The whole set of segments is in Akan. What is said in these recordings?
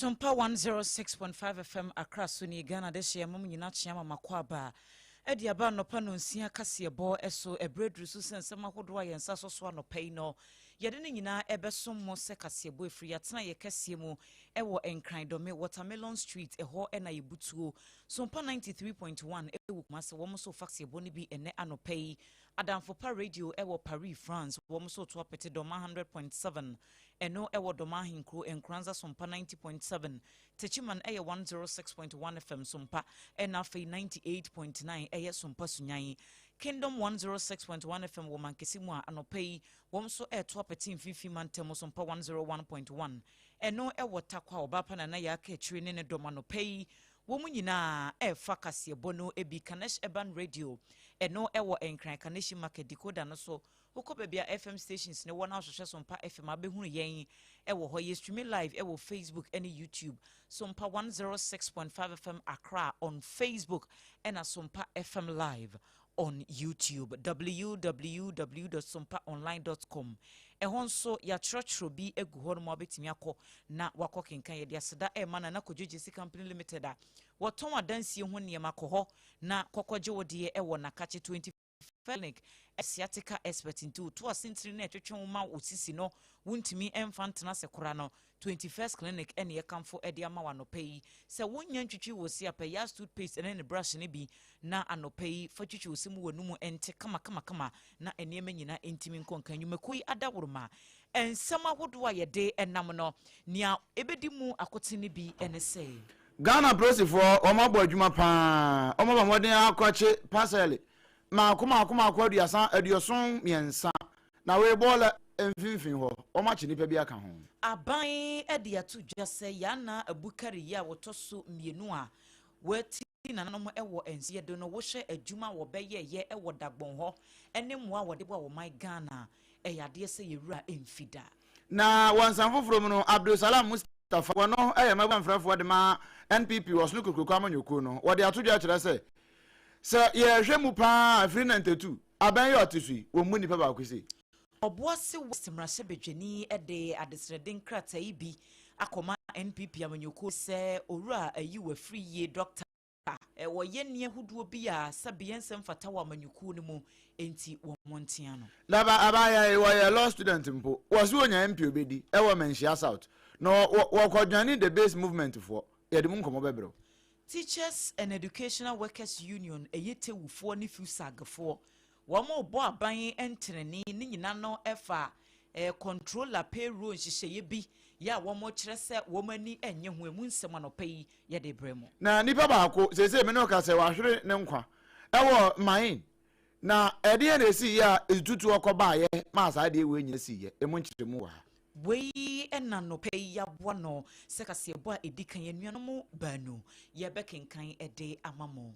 Sompa 106.5 FM Accra so nie. Ghana de hyɛ mom nyina kyea ma makɔ aba ɛde aba anɔpa no nsia kaseɛbɔ so. Ɛberɛ duru so sɛ nsɛm ahodoɔ a yɛn nsa so so anɔpa yi no, yɛde ne nyinaa ɛbɛsom mo sɛ kaseɛbɔ. Ɛfiri yɛatena yɛ kɛseɛ mu ɛwɔ Nkran Dɔme, Watermelon Street, ɛhɔ ɛna yɛbutuo. Sompa 93.1 ɛwɔ Kumase, wɔn nso fa kaseɛbɔ no bi ɛnɛ anɔpa yi. Adamfopa Radio ɛwɔ Paris, France, wɔn nso to apete Dɔma 100.7, ɛno ɛwɔ Dɔma ahenkuro. Nkoranza Sompa 90.7, Techiman ɛyɛ 106.1 FM Sompa, ɛna afei 98.9 ɛyɛ Sompa Sunyan. Kingdom 106.1 FM wɔ Mankesi mu a anɔpa yi wɔn nso ɛreto apete mfimfini mantam. Sompa 101.1, ɛno ɛwɔ Takwa. Ɔbaapa Nana yɛ aka akyire ne ne dɔm anɔpa yi wɔn nyinaa ɛrefa kaseɛbɔ no bi. Kanesh Urban Radio, ɛno ɛwɔ Nkran Kaneshi Market, decoder no so wokɔ baabi a FM stations ne wɔn ahwehwɛ Sompa FM abɛhunu yɛn ɛwɔ hɔ. Yɛ streaming live ɛwɔ Facebook ɛne YouTube, Sompa 106.5 FM Accra on Facebook ɛna Sompa FM Live on YouTube. www.sompaonline.com, ɛhɔ nso yɛatwerɛtwerɛ bi agu hɔ nom a wobɛtumi akɔ na wakɔ kenkan. Yɛde aseda ɛma Nana Kodwo Gyesi Company Limited a wɔtɔn adansie ho nneɛma. Kɔ hɔ na kɔkɔgye wo deɛ ɛwɔ Nakakye 20 Clinic, sciatica expert, nti woto asentiri na ɛtwetwe wo ma wo sisi no wontumi mfa ntena ase kora no, 21st Clinic ɛne yɛkamfo ɛde ama wo anɔpa yi sɛ wonya ntwitwi wɔ si apɛ Yas toothpaste ɛne ne brush no bi na anɔpa yi fa twitwi wo se mu, w'anum ɛnte kama na nneɛma nyinaa ntumi nkɔ nka. Nnwumakuo yi adaworoma nsɛm ahodoɔ a yɛde ɛnam no, nea ɛbɛdi mu akote no bi ɛne sɛ Ghana polisifoɔ, wɔn abɔ adwuma paa. Wɔn abɔ mmɔden akɔkye parcel maako maako maako 73 na wei bɔɔla mfimfini hɔ, wɔn akye nipa bi aka ho. Aban de ato dwa sɛ Yana Abukari yi a wɔtɔ so mmienu a wɔati nananom wɔ nseɛ do no, wohwɛ adwuma a wɔbɛyɛyɛ wɔ Dagbɔn hɔ ne mmoa a wɔde boa wɔman Ghana, ɛyɛ adeɛ sɛ yɛwura mfi da. Na wɔ nsɛm foforɔ mu no, Abdulsalam Mustapha, wɔno yɛ mmabunamfrɛfoɔ de ma NPP wɔ Ɔsono Kokuroko amanyɔkuo no, wɔde ato dwa kyerɛ sɛ sɛ yɛhwɛ mu paa firi 92 abɛn yɛ ɔte so yi, wɔn mu nipa baako sei. Ɔboase West mmarahyɛbadwani de adesrɛde nkrataa yi bi akɔma NPP amanyɔkuo sɛ Owura Ayiw Afiri Yie Dɔkta wɔyɛ nneɛ ahodoɔ bi a sɛbeɛ nsɛm fata wɔ amanyɔkuo no mu, enti wɔn ntea no. Daba abaayɛ yi, wɔyɛ law student mpo, wɔsi wonya MP obedi ɛwɔ Manhyia South na wɔkɔdwane The Base Movement foɔ. Yɛde mu nkɔmmɔ bɛbrɛw. Teachers and Educational Workers Union, ɛyɛ TEWUfoɔ ne FUSAGfoɔ, wɔn bɔ aban ntenene ne nyina no ɛfa controller payroll nhyehyɛeɛ bi yɛ a wɔn kyerɛ sɛ wɔn ani nyɛ ho. Emu nsɛm anɔpa yi yɛde brɛ mu. Na nipa baako seesei me ne ɔka sɛ wahwere ne nkwa ɛwɔ Maine. Na ɛdeɛ na esi yɛ a etutu ɔkɔ baayɛ maa saa adeɛ wei nyina si yɛ, emu nkyerɛmu wɔ ha. Wei ɛna nɔpɛ yi yɛaboa no sɛ kaseɛbɔ a ɛdi kan, anuanom baanu yɛbɛkenkan ɛde ama mo.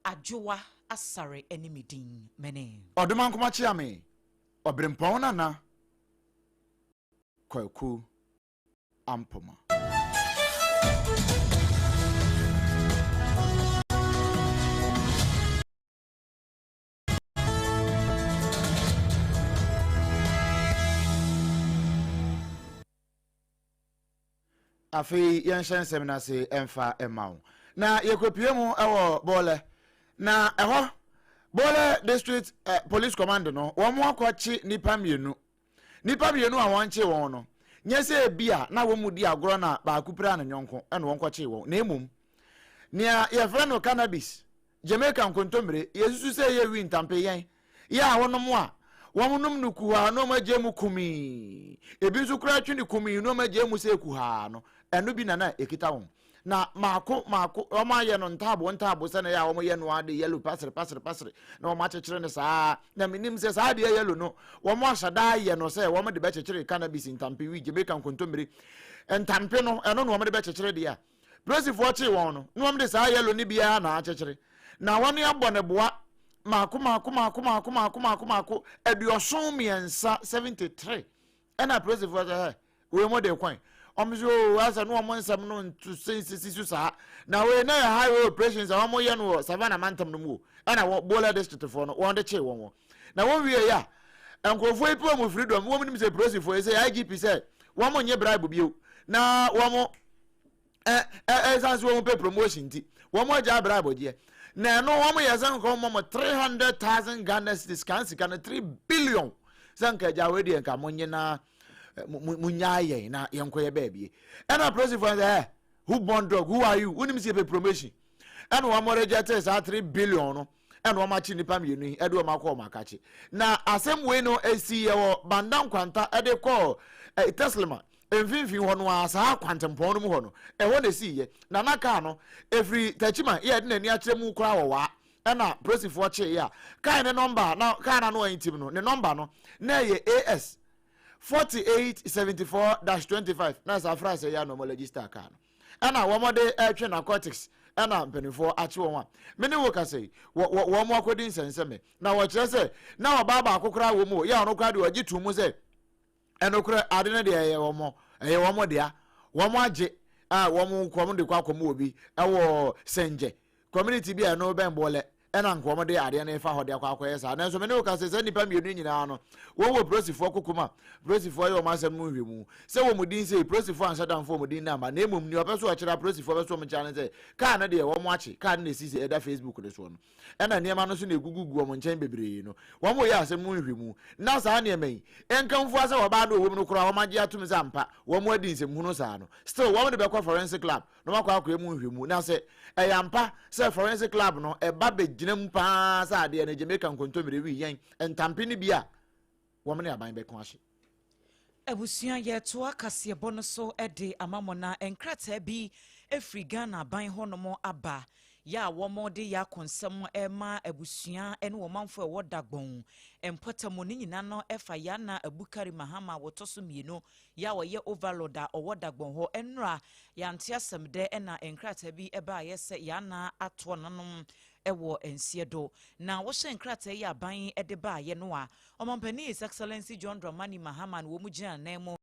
Adwowa Asare ne me din mene. Ɔdoma Nkoma kyea me Ɔberempɔn Nana Kwaku Ampoma. Afei yɛnhyɛ nsɛm no ase ɛmfa ɛma wo na yɛkɔpie mu ɛwɔ Bɔɔlɛ, na ɛhɔ Bɔɔlɛ District Police Command no, wɔn akɔkye nnipa mmienu. Nnipa mmienu a wɔn kye wɔn no, nyɛ sɛ ebi a na wɔn mu di agorɔ na baako pira ne nyɔnko ɛna wɔn kɔkye wɔn, na emom nea yɛfrɛ no cannabis, Jamaica nkontommire, yɛsusu sɛ ɛyɛ wi ntampe yɛn yɛ a wɔnom a wɔnom no kuhaa na wɔn agye mu kumii, ebi nso koraa twe no kumii na wɔn agye mu sɛ kuhaa no, ɛno bi na na ekita wɔn. Na maako maako wɔn ayɛ no ntaabo ntaabo sɛ na yɛ a wɔn yɛ no ade yellow pasere pasere pasere na wɔn akyekyere no saa. Na menim sɛ saa adeɛ yellow no, wɔn ahyɛ da ayɛ no sɛ wɔn de bɛkyekyere cannabis ntampe, wi Jamaica nkontommire ntampe no, ɛno na wɔn de bɛkyekyere. Deɛ a polisifoɔ kyee wɔn no, na wɔn de saa yellow no biara na akyekyere na wɔn abɔ ne boa maako maako maako maako maako maako maako 73, 73. Ɛna polisifoɔ sɛ hɛ wei mo de kwan wɔn so oo, asɛ no wɔn nsɛm no nto sensisi so saa. Na wei na yɛ highway operations a wɔn yɛ no wɔ Savannah mantam no mu o, ɛna wɔ Bola district foɔ no wɔn de kyee wɔn wɔ na wɔn wie yɛ a nkurɔfoɔ yi pɛ wɔn freedom. Wɔn nim sɛ polisifoɔ yi sɛ IGP sɛ wɔn nye bribe bio na wɔn. Ɛ ɛ ɛsan so wɔn pɛ promotion nti wɔn agya abira abɔgyeɛ na ɛno wɔn yɛ sɛ nka wɔn mo 300,000 Ghana cedis kan sika no 3 billion sɛ nka agya wei deɛ, nka mo nye na mo mo nyaa yɛn na yɛn kɔ yɛ baabi. Ɛna polisifoɔ sɛ, "Ɛ, who born dog? Who are you? Wonim sɛ yɛpɛ promotion?" Ɛna wɔn reject saa 3 billion no. Ɛna wɔn akyi nipa mmienu yi ɛde wɔn akɔ wɔn akakye. Na asɛm wei no esi yɛ wɔ Banda Nkwanta ɛde kɔɔ Teslima mfimfini hɔ no a, saa kwantempɔn no mu hɔ no, ɛhɔ na esi yɛ. Na na kaa no efiri Tɛkyima yɛ ɛde n'ani akyerɛ mu koraa wɔ waa. Ɛna polisifoɔ kyee yɛ a kaa ne nɔmba na kaa n'ano a ntim no ne nɔmba no na ɛyɛ AS 4874-25. Na ɛsɛ afra sɛ yɛ anɔmɔ register kaa no ɛna wɔn de ɛretwe narcotics. Ɛna mpanimfoɔ akye wɔn a mene wo kasa yi, wɔ wɔ wɔn akɔdi nsɛnsɛmɛ. Na wɔkyerɛ sɛ na ɔbaa baako koraa wɔ mu yɛ ɔno koraa deɛ, ɔgye tu mu sɛ ɛnokorɛ ade no deɛ ɛyɛ wɔn dea, wɔn agye a wɔn kɔm de kɔ akɔm wɔ bi ɛwɔ Sɛngyɛ community bi a ɛno bɛn Bɔlɛ. Ɛna nka wɔn de adeɛ no fa hɔ de akɔ akɔyɛ saa. Nanso mene wo ka sɛ nnipa mmienu nyinaa no, wɔn wɔ polisifoɔ kokom a polisifoɔ yɛ wɔn asɛm no nhwɛmu sɛ wɔn din sɛ polisifoɔ anhyɛ damfo wɔn din namba. Na mmom nea ɔpɛ so ɔkyerɛ polisifoɔ bɛ so wɔn kyerɛ ne sɛ kaa no deɛ, wɔn akye kaa no na esi sɛ ɛda Facebook no soɔ no. Ɛna nneɛma no nso na egugu gu wɔn nkyɛn bebree no, wɔn yɛ asɛm no nhwɛmu. Na saa nneɛma yi nkamfoa sɛ ɔbaa no ɔwɔ mu no koraa, wɔn agye atum sɛ ampa wɔn adi nsɛmhunu saa no, still wɔn de bɛkɔ forensic lab na wɔn akɔ akɔyɛ mu nhwɛmu. Na sɛ ɛyɛ ampa sɛ forensic lab no ɛba bɛgyina mu paa sɛ adeɛ no Jamaica nkontommire wi yɛn ntampe no bi a, wɔn ne aban bɛko ahye. Abusua, yɛtoa kaseɛbɔ no so de ama mo. Na nkrataa bi efiri Ghana aban hɔnom aba yɛ a wɔn de yɛ akɔnsɛm ma abusua ne wɔn manfo a ɛwɔ Dagbɔn mpɔtam ne nyinaa no, ɛfa Yana Abukari Mahama a wɔtɔ so mmienu yɛ a wɔyɛ overlord a ɔwɔ Dagbɔn hɔ. Nnora yɛante asɛm dɛ ɛna nkrataa bi baayɛ sɛ Yana atoɔ nanom ɛwɔ nseɛ do. Na wɔhyɛ nkrataa yi aban de baayɛ no a, ɔmampanin His Excellency John Dramani Mahama na wɔn mu gyina nan mu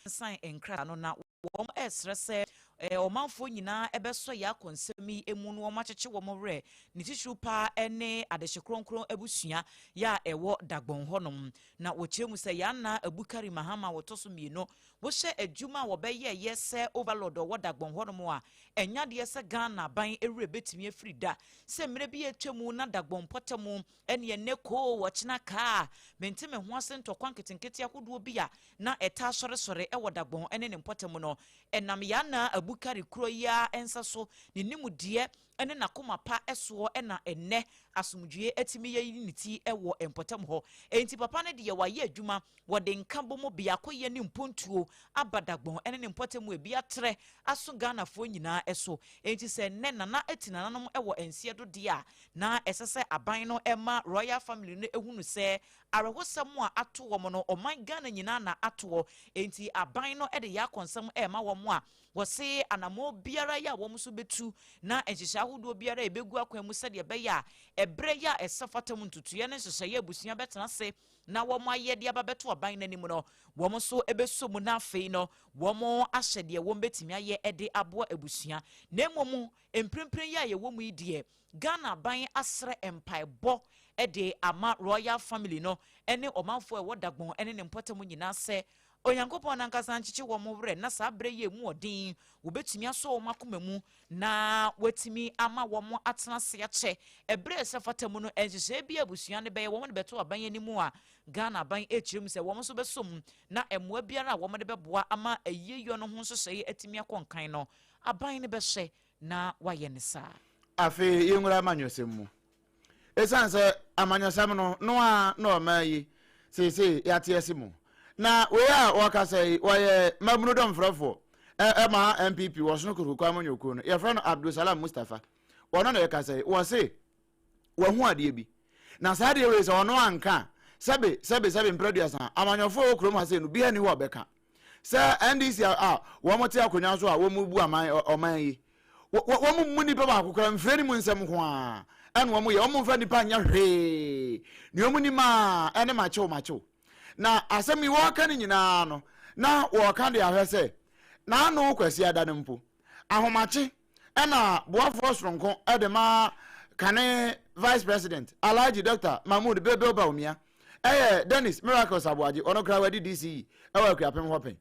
nsan nkrataa no. Na wɔn ɛresrɛ sɛ ɔmanfoɔ nyinaa ɛbɛsɔ yɛ akɔnsɛm yi mu no, wɔn akyekye wɔn werɛ, ne titiriw paa ne adehye kronkron abusua yɛ a ɛwɔ Dagbɔn hɔnom. Na wɔkyerɛ mu sɛ Yana Abukari Mahama a wɔtɔ so mmienu, wɔhyɛ adwuma a wɔbɛyɛ yɛ sɛ overlord ɔwɔ Dagbɔn hɔnom a, ɛnya deɛ sɛ Ghana aban ewura bɛtumi afiri da sɛ mmerɛ bi atwa mu na Dagbɔn mpɔtam ɛne ɛnɛ koo wɔkyena kaa mente me ho ase, ntɔkwa nketenkete ahodoɔ bi a na ɛta sɔresɔre ɛwɔ Dagbɔn ɛne ne mpɔtam no, ɛnam Yana Abukari kuro yi a nsa so ne nimdeɛ ɛne n'akoma pa ɛsoɔ ɛna ɛnɛ asomdwie atumi yɛ ne ti ɛwɔ mpɔtam hɔ. Enti papa no deɛ, wayɛ adwuma, wɔde nka bɔ mu biako yɛ ne mpontuo aba Dagbɔn ɛne ne mpɔtam, ebi atrɛ aso Ghanafoɔ nyinaa ɛso. Enti sɛ nnɛ nana ati nananom ɛwɔ nseɛ do deɛ a, na ɛsɛ sɛ aban no ɛma royal family no ehunu sɛ awerɛhosɛm a ato wɔn no, ɔman Ghana nyinaa na atoɔ. Enti aban no ɛde yɛ akɔnsɛm ɛma wɔn a wɔse anammɔn biara yɛ a wɔn nso bɛtu na nhyehyɛ ahodoɔ biara a ɛbɛgu akwan mu sɛdeɛ ɛbɛyɛ a ɛberɛ yɛ a ɛsɛ fata mu ntutuiɛ ne nhyehyɛeɛ abusua bɛtena ase na wɔn ayɛ de aba bɛto aban n'anim no, wɔn nso bɛsɔ mu. Na afei no wɔn ahyɛ deɛ wɔn bɛtumi ayɛ de aboa abusua. Na mmom mprempren yi a yɛwɔ mu yi deɛ, Ghana aban asrɛ mpaebɔ de ama royal family no ne ɔmanfoɔ a ɛwɔ Dagbɔn ne ne mpɔtam nyinaa sɛ Onyankopɔn nankasa nkyekye wɔn werɛ, na saa berɛ yi mu ɔden wɔbɛtumi asɔ wɔn akoma mu na wɔatumi ama wɔn atena ase akyɛ. Ɛberɛ a ɛsɛ fata mu no, nhyehyɛeɛ bi a abusua no bɛyɛ, wɔn de bɛto aban anim a, Ghana aban ɛkyerɛ mu sɛ wɔn nso bɛsɔ mu, na mmoa biara a wɔn de bɛboa ama ayieyɔ no ho nhyehyɛeɛ atumi akɔ nkan no, aban no bɛhyɛ na wayɛ ne saa. Afei yɛnwura amanyɔsɛm mu. Ɛsiane sɛ amanyɔsɛm no a na ɔma yi seesei yɛate ase mu na wei a wɔkasa yi, wɔyɛ mmabunu dɔmfrɛfoɔ ɛma NPP wɔsono Kotoku amanyɔkuo no, yɛfrɛ no Abdulsalam Mustapha. Ɔno na yɛkasa yi. Wɔse wahu adeɛ bi, na saa adeɛ wei sɛ ɔno anka a, sɛbe sɛbe sɛbe mprɛduasa amanyɔfoɔ wɔ kurom ha sɛ no bia ni hɔ a ɔbɛka sɛ NDC a wɔn te akonnwa so a wɔn bu aman ɔman yi, wɔn mu nipa baako koraa mfiri ne mu nsɛm ho a ɛna wɔn yɛ wɔn mfa nipa nyɛ hwee. Nea wɔn nim a ɛne makyew makyew. Na asɛm yi wɔreka no nyinaa no, na wɔreka de ahwɛ sɛ n'ano Kwasi ada no mpo ahomakye. Ɛna boafoɔ soronko ɛde ma kane Vice President Alhaji Dr Mahmood Bilbil Bawumia, ɛyɛ Dennis Miracles Aboagye, ɔno koraa wadi DCE ɛwɔ Akuapem hɔ pɛn,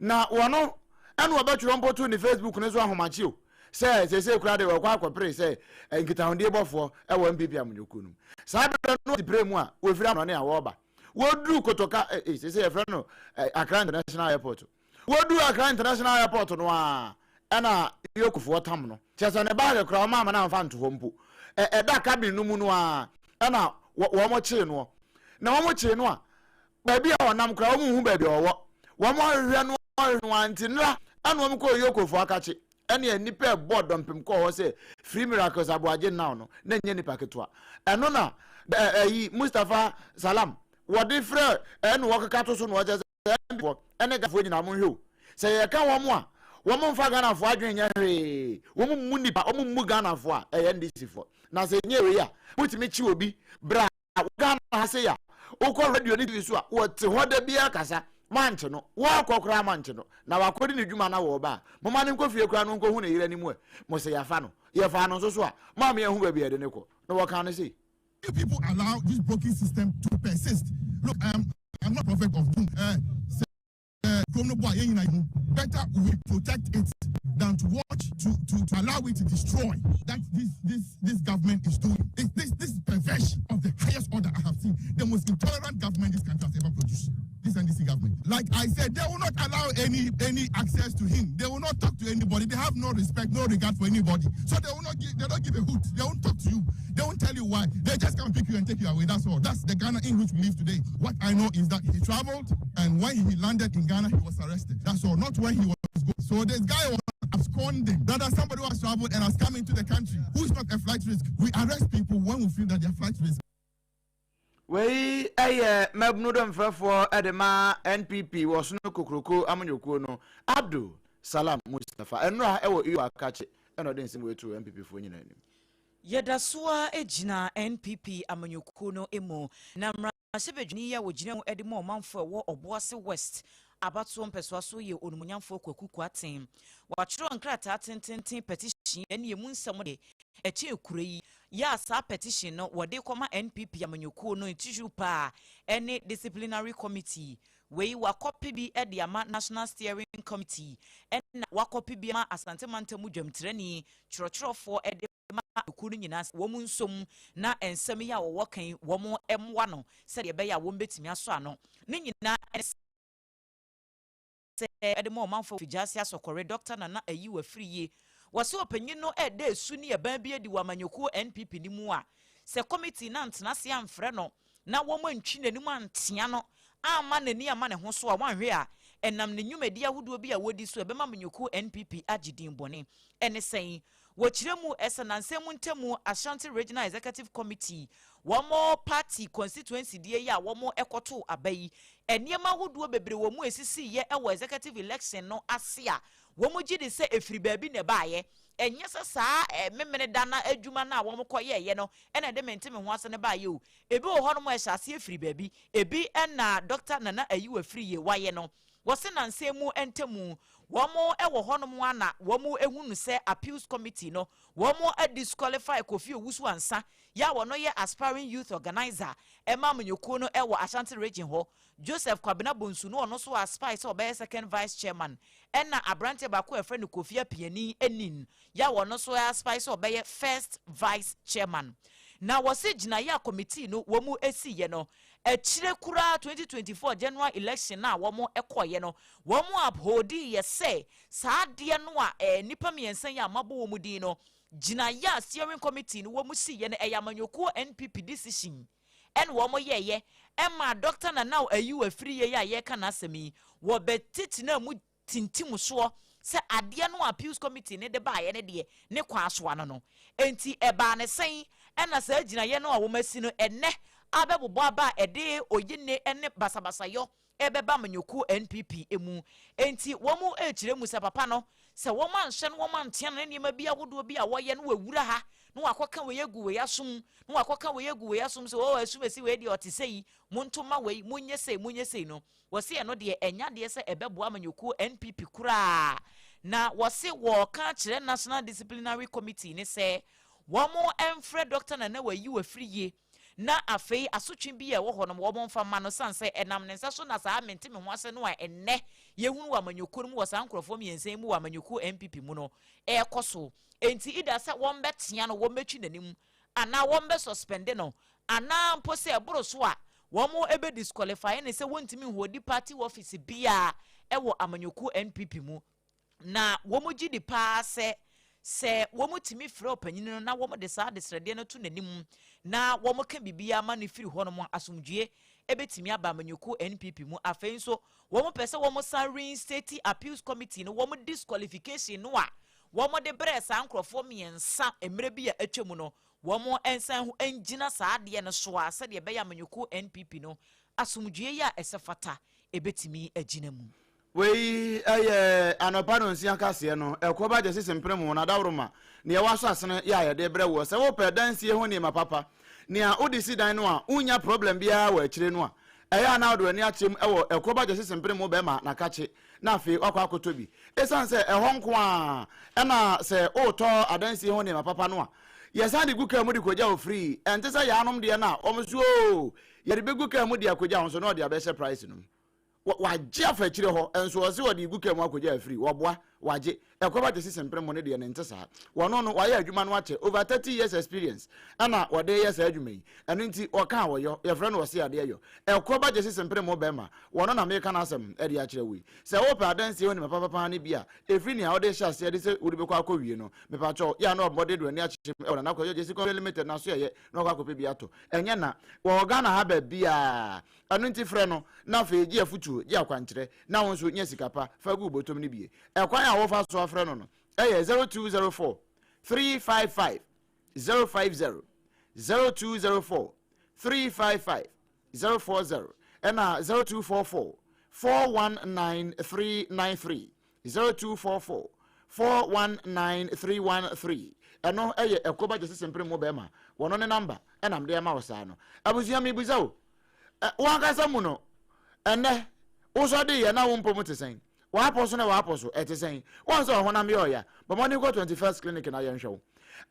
na wɔno Ɛna ɔbɛtwerɛ mpo too ne Facebook no so ahomakye o sɛ seesei koraa de wɔkɔ akɔpere sɛ nkitahodie bɔfoɔ wɔ NPP amanyɔkuo no mu. Saa berɛ no wɔte prɛ mu a wɔfiri amanɔne a wɔreba. Wɔduru Kotoka eh, eh, seesei yɛfrɛ no eh, Accra International Airport. Wɔduru Accra International Airport no a ɛna Yokofoɔ tam no. Kyerɛ sɛ ne baage koraa wɔn ama no amfa nto hɔ mpo. Ɛda cabin no mu no a ɛna wɔn kyee noɔ. Na wɔn kyee no a Baabi a ɔnam koraa wɔn nhu baabi a ɔwɔ. Wɔn ahwehwɛ no ahwehwɛ no ara nti nnora ɛna wɔn kɔɔ Yoko fo akakye ɛne nnipa ɛbɔɔ dɔmpem kɔɔ hɔ sɛ Free Miracles Aboagye Now no na ɛnyɛ nipa ketewa. Ɛno na ɛyi Mustapha Salam wɔde frɛ ɛna wɔkeka to so na wɔkyɛ sɛ NPP foɔ ɛne Ghanafoɔ nyinaa monhwɛ o sɛ yɛka wɔn a wɔn mfa Ghanafoɔ adwene nyɛ hwee wɔn mmu nipa wɔn mmu Ghanafoɔ a ɛyɛ NDC foɔ na sɛ ɛnyɛ wei a motumi kyi obi bra Wɔ Ghana ha sei a, wokɔ radio ne TV so a, wɔte hɔ da biara kasa, moankye no, wɔkɔ koraa moankye no, na wakɔdi ne dwuma na wɔreba a, momma no nkɔ fie koraa na ɔnkɔhu ne yere anim ɛ, mo se yɛafa no, yɛfaa no nso so a, moamma yɛanhu baabi a yɛde no kɔ, na wɔkaa no sei. You people allow this broken system to persist. Look, I am I'm not prophet of doom. Uh, kurom no bɔ a yɛn nyinaa yɛ hu. Better we protect it than to watch to to to allow it to destroy that this this this government is doing. It, this this perversion of the highest order I have seen. The most intolerant government this country has ever produced. This NDC government. Like I said, they will not allow any any access to him. They will not talk to anybody. They have no respect, no regard for anybody. So they will not give they don't give a hoot. They won't talk to you. They won't tell you why. They just come pick you and take you away. That's all. That's the Ghana in which we live today. What I know is that he traveled and when he landed in Ghana, he was arrested. That's all. Not where he was going. So this guy was absconding. Rather, somebody who has traveled and has come into the country who is not a flight risk. We arrest people when we feel that they are flight risk. Wei yɛ mmabunu domfrɛfoɔ de ma NPP wɔ Ɔsono Kokroko amanyɔkuo no, Abdul Salam Mustapha. Ɛnnora wɔ EU Akakye na ɔde nsɛm wei too NPP foɔ nyinaa anim. Yɛda so ara gyina NPP amanyɔkuo no mu na mmarahyɛbadwani yi a ɔgyina mu de ma ɔmanfoɔ a ɛwɔ Ɔboase West abatoɔ mpɛsoa so yɛ Onumonyamfoɔ Kwaku Kwarteng. Watwerɛ nkrataa tententen petition ne ɛmu nsɛm de ɛkyɛn kuro yi yɛ a saa petition no wɔde rekɔma NPP amanyɔkuo no titiriw paa ne Disciplinary Committee. Wei wakɔpe bi de ama National Steering Committee ɛna wakɔpe bi ama Asante Mantam dwamtirani twerɛtwerɛfoɔ de ma akuo no nyinaa sɛ wɔn nsom na nsɛm yi a wɔwɔ ka yi wɔn mmoa no sɛdeɛ ɛbɛyɛ a wɔbɛtumi asɔ ano. Ne nyinaa ne sɛ ɛde ma ɔmanfoɔ Fijaase Asɔkɔre Dɔkta Nana Ayiw Afriyie. Wɔse ɔpanyin no reda esu ne ɛban bi adi wɔ amanyɔkuo NPP no mu a sɛ kɔmitii no antena ase amfrɛ no na wɔantwi n'anim antea no amma n'ani amma ne ho so a wanhwɛ a ɛnam ne nnwumadi ahodoɔ bi a wɔdi so a ɛbɛma amanyɔkuo NPP agye din bɔne. Ɛne sɛn? Wɔkyerɛ mu sɛ nansa mu ntamu Ashanti Regional Executive Committee wɔn party constituency deɛ yi a wɔn kɔtoo aba yi, nneɛma ahodoɔ bebree wɔ mu a ɛsisiiɛ wɔ executive election no ase a wɔn gye di sɛ ɛfiri baabi na ɛbaeɛ. Ɛnyɛ sɛ saa Memeneda no adwuma no a wɔn kɔyɛeɛ no na ɛde mente me ho ase no baeɛ o. Ebi wɔ hɔnom a ɛhyɛ aseɛ firi baabi, ebi na Dɔkta Nana Ayiwa Afriyie wayɛ no. Wɔse nansa mu ntamu wɔn wɔ hɔnom a na wɔn hunu sɛ appeals committee no wɔn a disqualify Kofi Owusu Ansah yɛ a ɔno yɛ aspiring youth organiser ɛma amanyɔkuo no wɔ Ashanti region hɔ, Joseph Kwabena Bonsu no ɔno nso aspire sɛ ɔbɛyɛ second vice chairman ɛna abranteɛ baako a yɛfrɛ no Kofi Apiani Anin yɛ a ɔno nso aspire sɛ ɔbɛyɛ first vice chairman. Na wɔse gyinaeɛ a committee no wɔn siiɛ no Akyire koraa 2024 general election no a wɔn kɔeɛ no, wɔn upholdii yɛ sɛ saa adeɛ no a nnipa mmiɛnsa yi a mabɔ wɔn din no gyinaeɛ a steering committee no wɔn siiɛ no ɛyɛ amanyɔkuo NPP decision ɛna wɔn yɛeɛ ɛmaa Doctor Nanao Ayiw Afriyie yi a yɛreka n'asɛm yi wɔbɛtetenaa mu tintim soɔ sɛ adeɛ no a Appeals Committee no de baeɛ no deɛ ne kwan asoa no no. Enti ɛbaa no sɛn na saa gyinaeɛ no a wɔasi no ɛnnɛ abɛbobɔ aba a ɛde oyene ne basabasayɔ rebɛba amanyɔkuo NPP mu? Enti wɔrekyerɛ mu sɛ papa no, sɛ wɔanhyɛ no wɔantea no ne nneɛma bi ahodoɔ bi a wɔyɛ no wawura ha na wakɔka wei agu wei asom na wakɔka wei agu wei asom sɛ oh asumasi wei deɛ ɔte sei, monto mma wei, monyɛ sei, monyɛ sei no, Wɔse ɛno deɛ ɛnyɛ adeɛ sɛ ɛbɛboa amanyɔkuo NPP koraa na wɔse wɔreka akyerɛ National Disciplinary Committee no sɛ wɔn mfrɛ Dɔkta Nana Wayiw Afriyie na afei asotwe bi a ɛwɔ hɔ no wɔmfa mma no, sane sɛ ɛnam ne nsa so na saa mente me ho ase no a ɛnnɛ yɛhunu wɔ amanyɔkuo no mu wɔ saa nkurɔfoɔ mmiɛnsa yi mu wɔ amanyɔkuo NPP mu no ɛrekɔ so. Enti ida sɛ wɔmbɛtea no, wɔmmɛtwi n'anim anaa wɔmbɛ suspend no, anaa mpo sɛ ɛboro so a wɔn ɛbɛ disqualify ne sɛ wɔntumi nhold party office biara ɛwɔ amanyɔkuo NPP mu. Na wɔn gye di paa sɛ wɔn tumi frɛ ɔpanyin no na wɔn de saa adesrɛdeɛ no to n'anim na wɔn ka biribiara ma no firi hɔnom, asomdwie ebɛtumi aba amanyɔkuo NPP mu. Afei nso wɔn pɛ sɛ wɔn san reinstate Appeals Committee no, wɔn disqualification no a wɔn de brɛ saa nkurɔfoɔ mmiɛnsa mmerɛ bi a atwa mu no, wɔn nsan ho ngyina saa adeɛ no so a sɛdeɛ ɛbɛyɛ amanyɔkuo NPP no asomdwie yi a ɛsɛ fata ebɛtumi agyina mu. Wei ɛyɛ anɔpa no nsia kaseɛ no ɛkɔ ba gyesi sempene mu na daworoma nea ɛwɔ aso asene yɛ a yɛde brɛ woɔ. Sɛ wopɛ dansie ho nneɛma papa, nea wode si dan no a wonnya problem biara wɔ akyire no a, ɛyɛ a na wode w'ani akyerɛ mu ɛwɔ ɛkɔ ba gyesi sempene mu bɛma nakakye na afei wakɔ akɔtɔ bi. Ɛsiane sɛ ɛhɔ nko a ɛna sɛ wotɔ adansie ho nneɛma papa no a, yɛsan de gu kaa mu de kɔgya wo free. Ɛnte sɛ yɛanom deɛ no a wɔn so oo, yɛde bɛgu kaa mu de akɔgya wo nso na ɔde abɛhyɛ price no mu. Wagye afa akyire hɔ nso ɔse ɔde gu kaa mu akɔgya afiri. Wɔboa, wagye. Ɛkɔba gyesi sempere mo ne deɛ ne nte saa. Wɔno no wayɛ adwuma no akyɛ, over 30 years experience ɛna wɔde yɛ saa adwuma yi. Ɛno nti ɔka a wɔyɔ, yɛfrɛ no ɔse adeɛ yɔ. Ɛkɔba gyesi sempere mo bɛrima, wɔno na meka n'asɛm de akyerɛ wo yi. Sɛ wopɛ adansie ho nneɛma papapaa no bi a, ɛfiri nea wode hyɛ aseɛ de sɛ wode bɛkɔ akɔwie no, mepakyɛw, yɛ a na ɔbɔ mmɔden de w'ani akyekyem wɔ Nana Kwadwo Gyesi Company Limited n'asoɛeɛ na wakɔ akɔpɛ bi atɔ. Ɛnyɛ na, wɔwɔ Ghana ha baabiara. Ɛno nti frɛ no, na afei gye afotuo, gye akwankyerɛ, na wo nso nya sika pa fa gu wo bɔtɔm no bie. Ɛkwan a wofa so afrɛ no no yɛ 0204 355 050, 0204 355 040, ɛna 0244 419 393, 0244 419 313. Ɛno yɛ Ɛkoba Gyesi Sempere mu bɛrima, wɔno ne namba ɛna mede ama wo saa no. Abusua, mebisa o, wankasa mu no, ɛnɛ wosɔ de yɛ na wo mpɔ mu te sɛn? W'apɔ so na w'apɔ so ɛte sɛn? Wɔn sɛ ɔhonam yɛ ɔya, bɔ mmɔden kɔ 21st Clinic na yɛnhwɛ wo.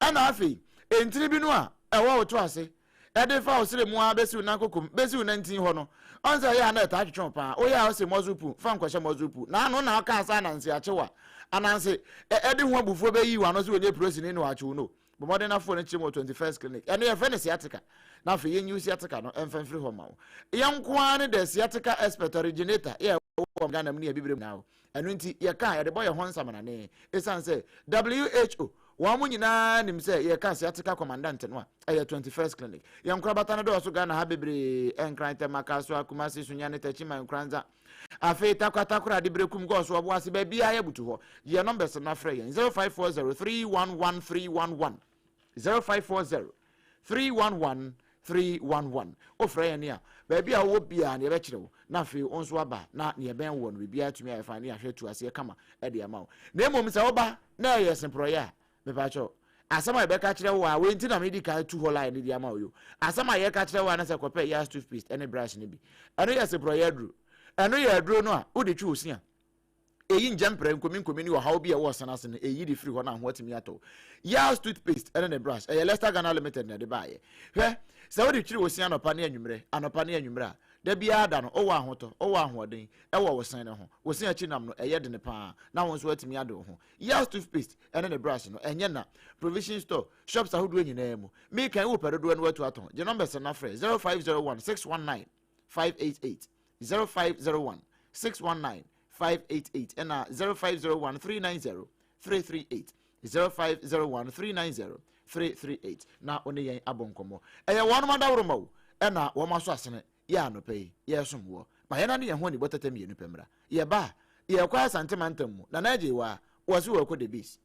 Ɛna afei ntini bi no a ɛwɔ wo to ase ɛde fa wo srɛ mu ara bɛsi wo nan kokom bɛsi wo nantin hɔ no, ɔn sɛ ɛyɛ a na ɛtaa twetwe wo paa. Woyɛ a ɔse muscle pull, fa nkɔhyɛ muscle pull na ano na ɔkaa sɛ ananse akyew a ananse ɛde ho abufuo bɛyi w'ano sɛ wɔnyɛ pirosini na wakyew no. Bɔ mmɔden na fo no kyerɛ mu wɔ 21st Clinic. Ɛno yɛfrɛ no sciatica. Na afei yɛnyi wo sciatica no ɛmfa mfiri hɔ ma wo. Yɛn nko ara ne the sciatica expert originator yɛ wɔ Ghana mu ne abibire mu nyinaa. Ɛno nti yɛka a yɛde bɔ yɛn ho nsamanane. Ɛsiane sɛ WHO wɔn mo nyinaa nim sɛ yɛka sciatica commandant no a, ɛyɛ 21st Clinic. Yɛn nkorabata no dɔɔso Ghana ha bebree, Nkran, Tema, Kasoa, Kumasi, Sunyani, Techiman, Nkoranza. Afei Tarkwa Tarkwa de Berekum kɔɔ so Ɔboase baabiara yɛbutu hɔ. Gye yɛn numbers no na frɛ yɛn 0540 311 311, 0540 311 311. Wofrɛ yɛn a, baabi a wowɔ biara no yɛbɛkyerɛ wo, na afei wo nso aba na nea ɛbɛn woɔ no biribiara atumi ayɛ fine na yɛahwɛ atu aseɛ kama de ama wo. Na mmom sɛ woba na ɛyɛ semporɔeɛ a, mepakyɛw, asɛm a yɛbɛka kyerɛ wo a, wei nti na medi kan tu hɔ line no de ama wo yo. Asɛm a yɛka kyerɛ wo a na sɛ kɔpɛ Yas toothpaste ne brush no bi. Ɛno yɛ seporɔyɛ aduro. Ɛno yɛ aduro no a wode twi wo se a, ɛyi ngyɛmprɛ, nkominkomi ne ɔhaw bi a ɛwɔ ɔsene ase no, ɛyi de firi hɔ na ho atumi atɔ wo. Yas toothpaste ne ne brush, ɛyɛ Lester Ghana Limited na ɛde baeɛ. Hwɛ, sɛ wode twiri wo se anɔpa ne anwummerɛ, anɔpa ne anwummerɛ a, da biara da no, wowɔ ahotɔ, wowɔ ahoɔden wɔ wo se no ho. Wo se akyi nam no, ɛyɛ dene paa, na wo nso atumi ade wo ho. Yas toothpaste ne ne brush no, ɛnyɛ na. Provision store, shops ahodoɔ nyinaa mu. Mekan wopɛ dodoɔ no watu atɔn. Gye numbers no na frɛ 0501 619 588, 0501 619 588, ɛna 0501 390 338, 0501 390 338, na wo ne yɛn abɔ nkɔmmɔ. Ɛyɛ wɔnom adaworoma o, ɛna wɔn aso asene yɛ anɔpa yi yɛresom woɔ. Ma yɛn ne yɛn ho anibɔ tɛtɛ mmienu pɛ mmra. Yɛba a, yɛrekɔ Asante mantam mu. Nana Agyei waa, wɔse wɔrekɔ The Base.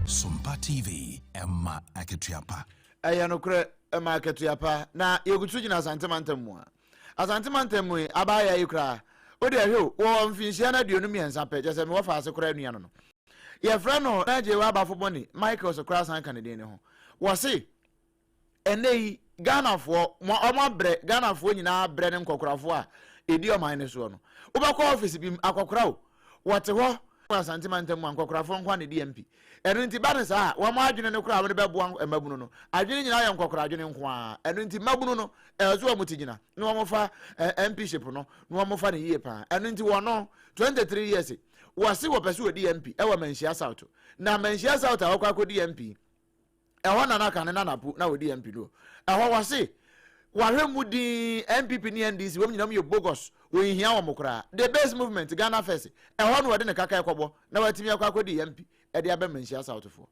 Sompa TV, ɛma akatua pa. Ɛyɛ nokorɛ, ɛma akatua pa. Na yɛgu so gyina Asante mantam mu a. Asante mantam mu yi, abaayewa yi koraa, wo deɛ hwɛ o, wɔwɔ mfinhyia no 23 pɛ, kyerɛ sɛ mewɔ faase koraa nua no no. Yɛfrɛ no Nagyewa Abafo Bɔne, Michaels koraa san ka ne din no ho. Wɔse, ɛnnɛ yi, Ghanafoɔ, mo wɔn abrɛ, Ghanafoɔ nyinaa abrɛ ne nkɔkorafoɔ a ɛdi ɔman no soɔ no. Wobɛkɔ ɔfese bi mu, akɔkora o, wɔte hɔ, wɔ Asante mantam mu a, nkɔkorafoɔ nko ara na ɛdi MP. Ɛno nti, ba no saa a, wɔn adwene no koraa a wɔde bɛboa mmabunu no, adwene nyinaa yɛ nkɔkora adwene nko ara. Ɛno nti, mmabunu no, ɛwɔ sɛ wɔn ti gyina na wɔfa MPship no na wɔfa no yie paa. Ɛno nti, wɔn 23 years, wɔse wɔpɛ sɛ wɔdi MP wɔ Manhyia South. Na Manhyia South a wɔkɔ akɔdi MP, ɛhɔ na na kane na napo na wɔdi MP no. Ɛhɔ wɔse wɔahwɛ mu din NPP ne NDC, wɔn nyinaa yɛ bogus, wɔnhia wɔn koraa. The Base Movement, Ghana First, ɛhɔ na wɔde ne kaka ɛkɔbɔ na wɔatumi akɔ akɔdi MP ɛde aba Manhyia Southfoɔ.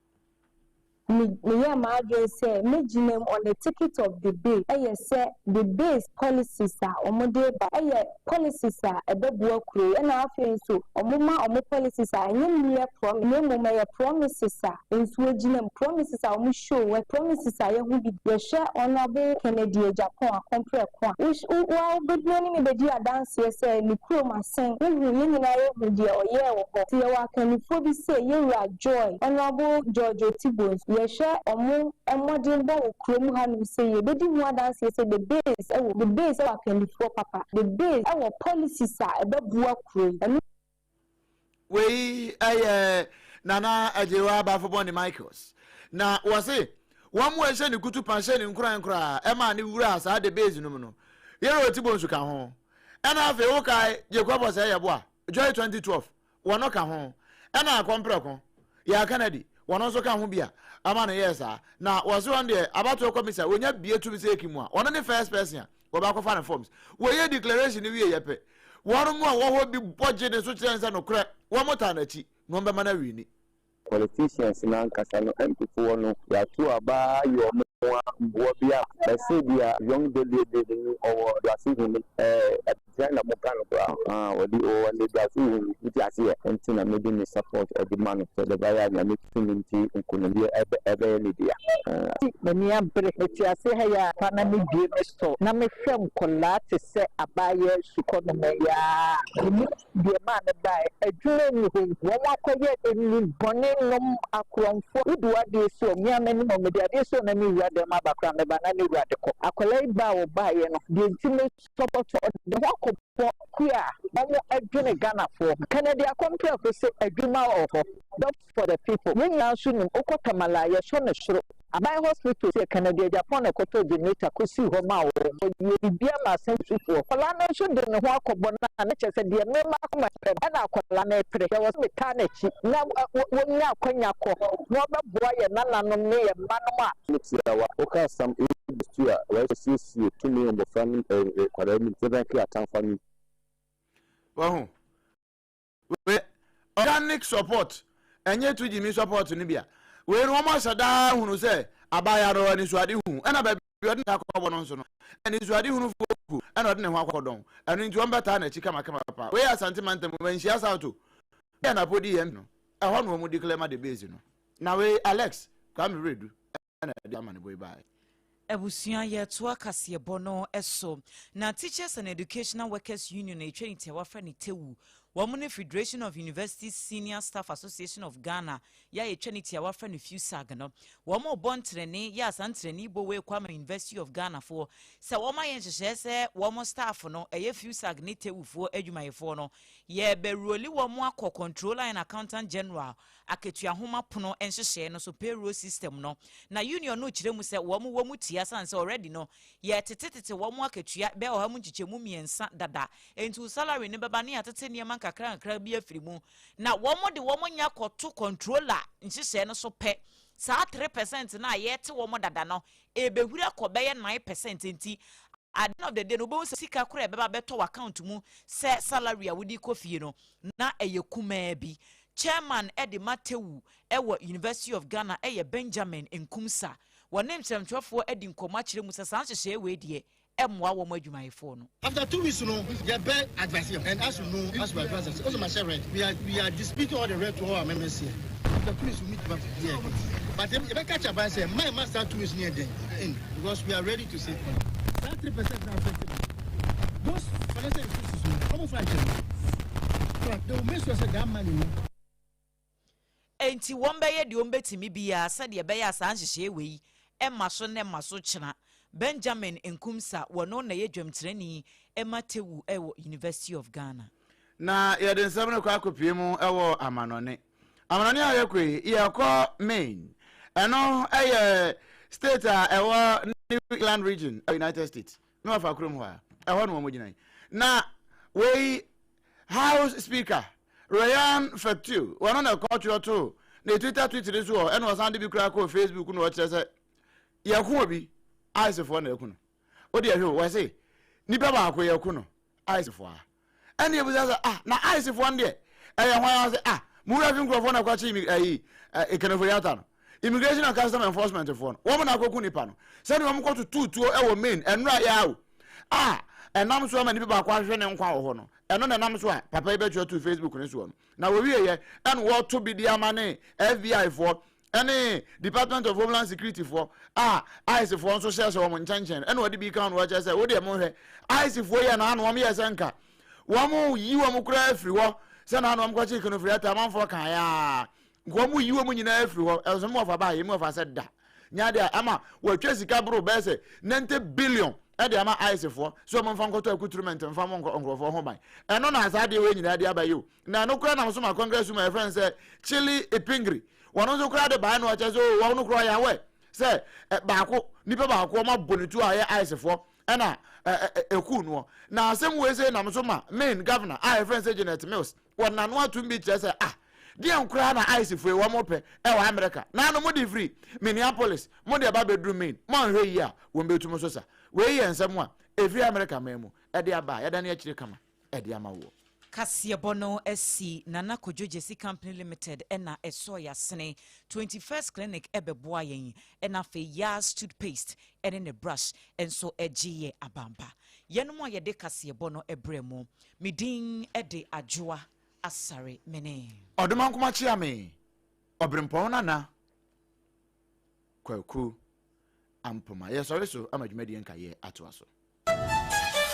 Me meyɛɛ m'adwene sɛ mɛgyina mu on the ticket of the base ɛyɛ sɛ the base policies a wɔde reba ɛyɛ policies a ɛbɛboa kuro yi ɛna afei nso wɔma wɔn policies a ɛnyɛ mere promise na mmom ɛyɛ promises a nsuo gyina mu, promises a wɔn show wɔ, promises a yɛho bi. Yɛhwɛ Honourable Kennedy Agyapong Akompreko a, wo wo ara wobɛduru ne me bɛdi adanseɛ sɛ ne kurom asen, wohu, yɛn nyinaa yɛhu deɛ ɔyɛɛ wɔ hɔ. Nti yɛwɔ akannifoɔ bi sei, Yɛwura Joy, Honourable George Otibo nso, yɛhwɛ wɔn mmɔdenbɔ wɔ kurom hanom sei, yɛbɛdi ho adanseɛ sɛ the base wɔ, the base wɔ akannifoɔ papa, the base wɔ policies a ɛbɛboa kuro yi. Ɛno. Wei yɛ Nana Agyewa Bafobɔne Michaels. Na wɔse wɔn mu a ɛhyɛ ne kutu pa hyɛ ne nkuran koraa ɛmaa ne wuraa saa the base no mu no, Yero Otibo nso ka ho. Ɛna afei wokae Jacob Osei Yeboah, Joy 2012, wɔno ka ho. Ɛna Akɔmprɛko, Yaa Kennedy, wɔno nso ka ho bi a ama no yɛɛ saa. Na wɔse wɔn deɛ abatoɔ kɔmisa wɔnya bie tumi sɛ ɛki mu a, wɔno ne first person a wɔbɛakɔfa no forms. Wɔyɛ declaration no wieɛ pɛ, wɔn mu a wɔwɔ hɔ bi bɔ gye ne so kyerɛ no sɛ nokorɛ wɔn taa n'akyi na wɔbɛma no awini. Politicians no ankasa no MP foɔ no yɛato aba ayi wɔn a mboa bi a bɛse bia young delegate no ɔwɔ duase hene ɛɛ ɛdeɛn na moka no koraa ahaa ɔde ɔwɔ ne duase hene wote aseɛ nti na mede me support ɛde ma no sɛdeɛ ɛbɛyɛ a Nyame tumi nti nkunimdie ɛbɛ ɛbɛyɛ ne dea ɛɛ. M'ani abere. Mete ase ha yi ara pa na mebue me store na mehwɛ nkwadaa te sɛ abaayewa sukɔnoma yi ara a, mennim deɛ ɛmaa no baeɛ. Adwuma nni hɔ yi, wɔakɔyɛ nnubɔne nom akorɔmfoɔ. Wode w'adeɛ si hɔ, me ara m'anim hɔ, mede adeɛ si hɔ na me wura dan mu aba koraa a, meba na ne wura de kɔ. Akwadaa yi ba a ɔbaeɛ no, deɛ nti me support ɔde ne ho akɔbɔ kuo a wɔdwene Ghanafoɔ ho. Kennedy Akompreko se adwuma wɔ hɔ. For the people. Yɛn nyinaa nso nim, wokɔ Tamale a, yɛsɔ no soro. Aban hospital sɛ Kennedy Agyapong na ɛkɔtɔɔ generator kɔsii hɔ maa wɔn. Ɔyɛɛ biribiara maa Asansufoɔ. Akwadaa no nso de ne ho akɔbɔ no a, na kyerɛ sɛ deɛ me m'akoma pɛ no, ɛna akwadaa no repere. Ɛwɔ sɛ metaa n'akyi na wɔnya akwanya kɔ na wɔbɛboa yɛn nananom ne yɛn mmanom a. Ne tiawa, woka asɛm ebi a, wɔasiesie tumi wɔ mmofra no nkwadaa no mu, sɛ bɛnke atamfo ano. Wahu? Wei organic support ɛnyɛ tu gyimi support no bi a. Wei no wɔn ahyɛ daa hunu sɛ abaayewa no anisoade hu ɛna baabi ɔde ne akɔbɔ no nso no anisoade hunufoɔ ku ɛna ɔde ne ho akɔdɔn ɛno nti wɔn bɛtaa n'akyi kamakama paa. Wei yɛ Asante mantam mu Manhyia South o. Bia na podi yɛn no ɛhɔ na wɔn declare ma the base no. Na wei Alex Kwame Wiredu ɛna ɛde amanebɔ yi baeɛ. Abusua yɛretoa kaseɛbɔ no so. Na Teachers and Educational Workers Union a ɛtwa ne ti a wɔafrɛ no TEWU, wɔn ne Federation of University Senior Staff Association of Ghana yɛ a ɛtwa ne ti a wɔafrɛ no FUSAG no, wɔn rebɔ ntrɛne yɛ a saa ntrɛne bɔ wei kɔ ama University of Ghana foɔ sɛ wɔn ayɛ nhyehyɛɛ sɛ wɔn staff no, ɛyɛ FUSAG ne TEWU foɔ adwumayɛfoɔ no, yɛrebɛroli wɔn akɔ Controller and Accountant General akatua nhoma pono nhyehyɛɛ no so, payroll system no, na union no rekyerɛ mu sɛ wɔn wɔ mu tia sane sɛ already no yɛretetetete wɔn akatua bɛyɛ 3% dada, enti wo salary no bɛba na yɛatete nneɛma nkakra nkakra bi afiri mu, na wɔn de wɔn nya kɔto controller nhyehyɛɛ no so pɛ, saa 3% no a yɛrete wɔn dada no ɛrebɛhuri akɔ bɛyɛ 9%, enti at the end of the day no wobɛhu sɛ sika koraa a ɛbɛba abɛtɔ w'account mu sɛ salary a wode rekɔ fie no na ɛyɛ kumaa bi. Chairman de ma Tewu wɔ University of Ghana yɛ Benjamin Nkumsah. Wɔne nsɛmtwerɛfoɔ adi nkɔmmɔ akyerɛ mu sɛ saa nhyehyɛeɛ wei deɛ ɛmmoa wɔn adwumayɛfoɔ no. After 2 weeks no, yɛ bɛ advice yɛ and as you know, as we advise us, also ma share red. We are distributing all the red to all our members here. After 2 weeks we meet back here again. But yɛ bɛ catch aban sɛ my master 2 weeks near then in because we are ready to save money. That 3% na affect me. Those financial institutions no, ɔmo fa nkyɛn so they will make sure say that money no. Enti wɔbɛyɛ deɛ wɔbɛtumi biara sɛdeɛ ɛbɛyɛ a saa nhyehyɛeɛ wei mma so nnɛ mma so kyena. Benjamin Nkumsah, wɔno na ɛyɛ dwamtirani ma TEWU wɔ University of Ghana. Na yɛde nsɛm no kɔ akɔpue mu wɔ amanɔne. Amanɔne a yɛkɔ yi, yɛkɔ Maine. Ɛno yɛ state a ɛwɔ New England region, United States. Na wafa kurom hɔ a, ɛhɔ na wɔn gyina yi. Na wei House Speaker Ryan Fecteau, wɔn na ɛkɔtwerɛ too ne Twitter tweet no so hɔ, ɛna ɔsan de bi koraa kɔɔ Facebook na ɔkyerɛ sɛ yɛko obi, ICE foɔ na ɛko no. Wo deɛ hwɛ o, wɔse nipa baako yɛko no, ICE foɔ a. Ɛna ebusa sɛ, ah, na ICE foɔ no deɛ, ɛyɛ hwan a? Ɔse, ah, mo wura fi nkurɔfoɔ na ɛkɔkye ayi, Kenneth Yata no. Immigration and Custom Enforcement foɔ no, wɔn na akɔku nipa no. Sɛdeɛ wɔn kɔtoto tuo wɔ Maine, ɛnora yɛ awo, a ɛnam so ama nipa baako ahwehwɛ ne nkwa wɔ hɔ no, ɛno na ɛnam so a papa yi bɛtwerɛ too Facebook no soɔ no. Na wɔwieɛ, ɛna wɔto bi de ama ne FBI foɔ, ɛne Department of Homeland Security foɔ a ICE foɔ nso hyɛhyɛ wɔn nkyɛnkyɛn, ɛna wɔde bi ka wɔn wɔkyerɛ sɛ wodeɛ monhwɛ ICE foɔ yɛ na ano wɔn yɛ sɛ nka wɔn yi wɔn koraa afiri hɔ sɛ na ano wɔn kɔkye Kenneth Yata amanfoɔ kan yaa nka wɔn yi wɔn nyinaa afiri hɔ. Ɛnso mu wɔfa baa yɛ mu wɔfa sɛ da nya deɛ ama wɔatwa sika boro bɛyɛ sɛ 90 billion ɛde ama ICE foɔ sɛ wɔn mfa nkɔtɔ accoutrement mfa mo nkurɔfoɔ ho ban. Ɛno na saa adeɛ wɔ nyinaa de aba yi o. Na ɛno koraa nam so ma Congress mu a yɛfrɛ no sɛ Chili Ipingri, wɔn nso koraa de bae na ɔkyɛ sɛ o wɔn no koraa ɔyɛ awɛ sɛ baako nipa baako wɔn abɔ ne tuo a ɛyɛ ICE foɔ ɛna ɛkuu noɔ. Na asɛm wei sɛ nam so ma Maine governor a yɛfrɛ no sɛ Jeanette Mills wɔn n'ano atum bi kyerɛ sɛ ah, deɛ nkoraa na ICE foɔ wɔn pɛ ɛwɔ America na ano mo de firi Minneapolis mo de ɛba bɛduru Maine mo anhwɛ yie a wɔn bɛtum so sa. Wei yɛ nsɛm a ɛfiri America man mu ɛde aba a yɛda ne akyire kama ɛde ama woɔ. Kaseɛbɔ no asi Nana Kojo Gyesi Company Limited ɛna ɛsɔɔ yɛasene. 21st Clinic ɛbɛboa yɛn, ɛna afei Yaz Toothpaste ɛne ne brush nso ɛgye yɛ abamba. Yɛnom a yɛde kaseɛbɔ no ɛbrɛ mo. Me din ɛde Adwoa Asare Mene. Ɔdomankoma Kyeame, Ɔberempɔn Nana Kwaku Ampoma. Yɛsɔre so ama dwumadie nkaeɛ atoa so.